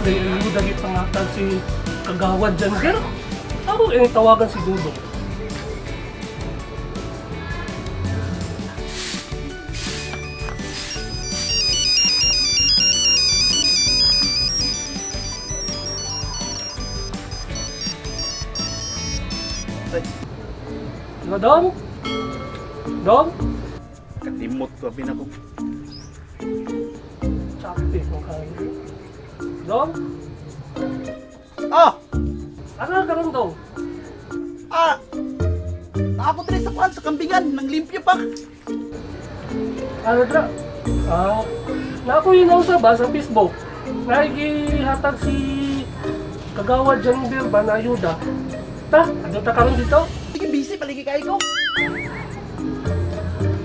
Kay ayuda gipangatag si Kagawad Janver. Ako ini tawagan si Dudong. Diba, Dong? Dong? Kalimot ko abi nako. Sakit kung kaya. Dong? Ah! Asa ka karon, Dong? Ah! Ako diri sa kuan sa kambingan nang limpyo pa. Ano dra? Ah, na ako yun sa ba sa Facebook. Nagihatag si Kagawad Janbir ba na ayuda. Ta, adto ta karon dito? Sige, busy paligi kay ko.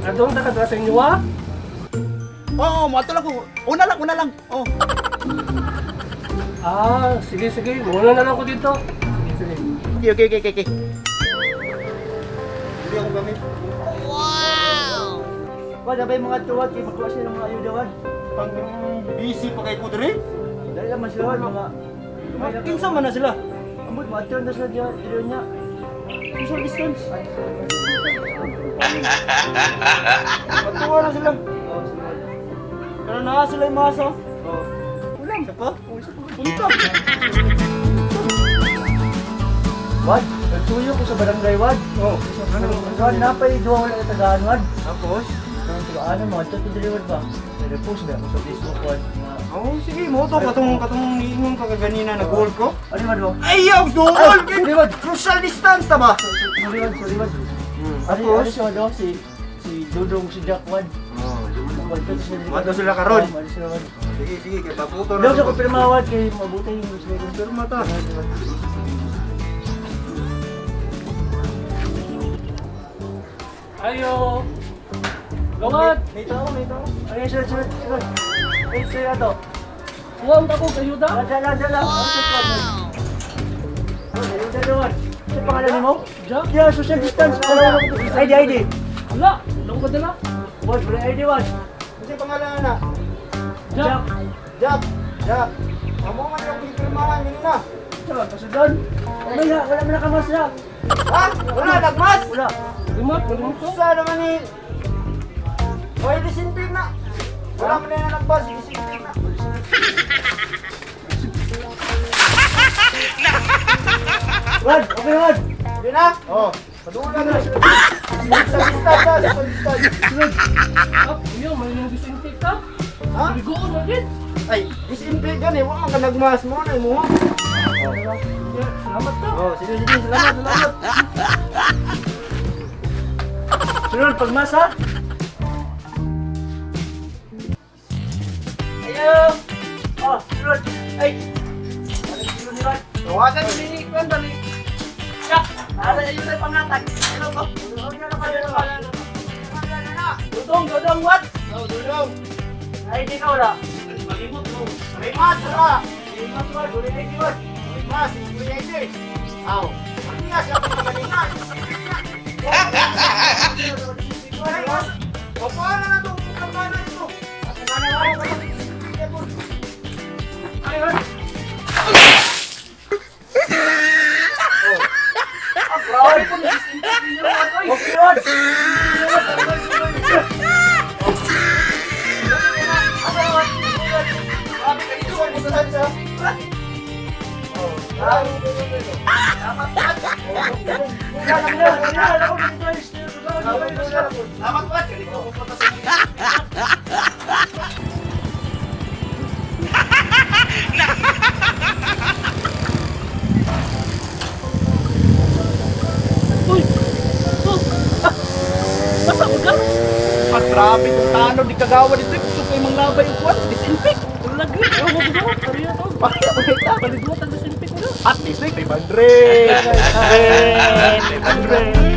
Adto ta kadra sa inyo ah? Oo, mo lang ko. Una lang, una lang. Oh. Ah, sige sige, muna na lang ko dito. Sige sige. Okay. Hindi ako gamit. Wad, abay mga tuwad, kay magkuha sila ng mga ayuda, wad. Pang busy pa kay ko diri. Dali lang man sila, wad, mga... Gamay lang. Kinsa man na sila? Ambot, mga turn na sila diya, diya niya. Social distance. Ay, Patuwa na sila. oo, sila, wad. Pero naa sila yung masa. Oo. Ulang. Sa pa? Punta. Wad, nagtuyo ko sa barangay, wad. Oh, Wad, napay duwa wala tagaan, wad. Tapos? Ang tagaan, mga to diri, wad ba? Nag-post ba ako sa Facebook, wad? Oh, sige, mo to katong katong niingon ka kaganina na goal ko. Ano, wad, mo? Ayaw, goal! Ay, sorry, wad. Crucial distance ta ba? Sorry, wad, sorry, wad. Ano, Tapos? ano siya, wad, oh, si... Si Dudong, si Jack, wad. Oh, Wad, to sila diri, Wad na sila karon. Oo, wad sila, wad. Sige, sige, kay paputo Daw sa kumpirma, wad, kay mabuti yung sila. Pirma ta. Ayo. Gawad, May tao, may tao. Ay, sila, sila, sila. Ay, sila to. kuha ta ko ayuda. Dala, dala. Wow! Ayuda naman. Sa pangalan mo? Jack? Yeah, social distance. ID, ID. Wala, wala ko padala. Wad, wala ID, wad. Kasi pangalan na. Jack, Jack, Jack. Amo man yung pipirmahan yun na. Ito, kasunod. Wala, wala man nakamas na. Ha? Wala nagmas. Wala. limot, limot ko. Sa naman ni. Oy, disinfect na. Wala man na nagbas, disinfect na. Wad, okay, wad. Hindi na? Oh, padula na. Sa distance, sa distance. Ah, iyo, may yung disinfect ka. Ha? Ligoon na din. Ay, disinfect gan eh. Wa man ka nagmas mo na mo. Yeah, salamat ka. Oh, sige, sige, salamat, salamat. Sunod, pagmasa. Ayaw. Oh, sunod. Ay. Ano sunod ni wad? Tawagan si ni Kwan dali. Jack, ala ayuda pangatag. Ano ko? Ano ano ano? Dudong, dudong, what? Oh, dulong. ID ka wala. Malimot mo. May mas ra. Ay, mas wad, wala ID wad. May mas, may ID. Aw. Ang niya siya pagalingan. O, paano na itong kamana ito? Ay, ay. Grabe po, okay, wad. Uy! Oh! Ah! Basta ka? Ah, grabe kung tanod di kagawa dito. Gusto ko yung manglabay yung kwan. Disinfect. Lagi! Oh, wag mo. Kariya to. Bakit ako na Baligmo, tag-disinfect na. At least may 500. 500.